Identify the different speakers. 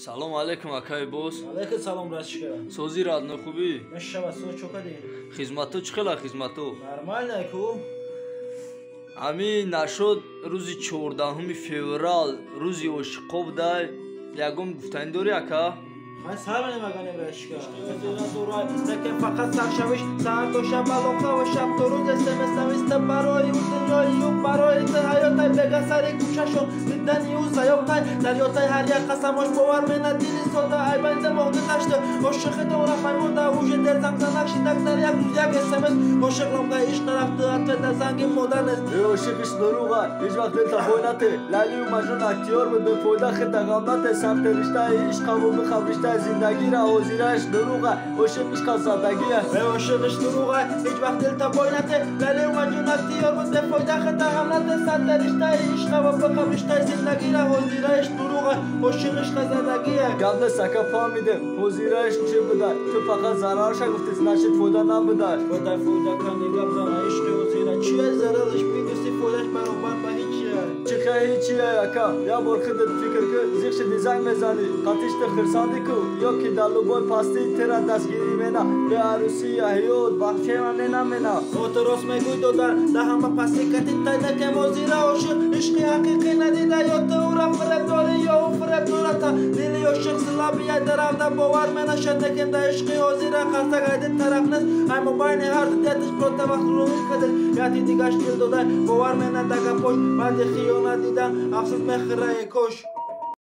Speaker 1: Салом алейкум, акай бос.
Speaker 2: Алейкум салом, братишка.
Speaker 1: Сози, родной, хубӣ?
Speaker 2: Мешава, со чо кадӣ?
Speaker 1: Хизмату чӣ хела, хизмату?
Speaker 2: Нормально ку.
Speaker 1: Ами нашуд рӯзи 14 феврал, рӯзи ошиқо будай. Ягон гуфтанӣ дорӣ, ака?
Speaker 2: Хай сар намаганем, братишка. Лекин фақат саршавиш саҳар то шаб алоқа ва шаб то рӯз смс нависта барои ӯ дунёи ӯ барои ту ҳаётай бега сари кӯчашон дидани ӯ заёбтай дарётай ҳар як қасамош бовар мена дили сода айбанза моҳ гузашта ошиқи дора паймонда уже дер зангзанак шидак дар як рӯз як смс ошиқ ломга ишқ рафту ответа занги модар нест.
Speaker 1: Э, ошиқ ишқ дурӯға, ҳеҷ вақт дил тафой нате. Лайлию Маҷнун актёр буд, бефоида хита ғам нате. Самти риштаи ишқаву бихаб риштаи зиндагира ҳозирааш дурӯға, ошиқ ишқа задагия.
Speaker 2: Э, ошиқ ишқ дурӯға, ҳеҷ вақт дил табой нате. Лайлию Маҷнун актёр буд, бефоида хита ғам нате. Самти риштаи ишқаву бихаб риштаи зиндагира ҳозирааш дурӯға, ошиқ ишқа задагия.
Speaker 1: Гап нест, ака, фаҳмидем ҳозирааш чӣ буда. Ту фақат зарарша гуфти, значит, фоида набуда.
Speaker 2: Фоида, фоида кани гап зана, ишқи ҳозира чия зарараш минуси фоидаш баробар ба ҳичия.
Speaker 1: Чӣ хел ҳичия, ака? Як бор худат фикр кун, зиқ шиди, занг мезанӣ, қатишти хирсандӣ ку, ё ки дар любой пастӣ тира дастгирӣ мена. Беарӯсия ҳаёт бахчема ненамена.
Speaker 2: Ту рост мегӯй, додар, да ҳама пастӣ кати тайнакем ҳозира ошиқ ишқи ҳақиқӣ надида, ё ту ӯра фиреб дорӣ, ё ӯ фиреб дората. Дили ошиқ силабия даравда бовар менашад, лекин да ишқи ҳозира қарсак айди тараф нест. Ай мобайни ҳар ду ятиш прота вақт рӯи кадир яти дигаш дил додай бовар мена да гапош баъди хиёнат дидан афсӯс мехӯра кош.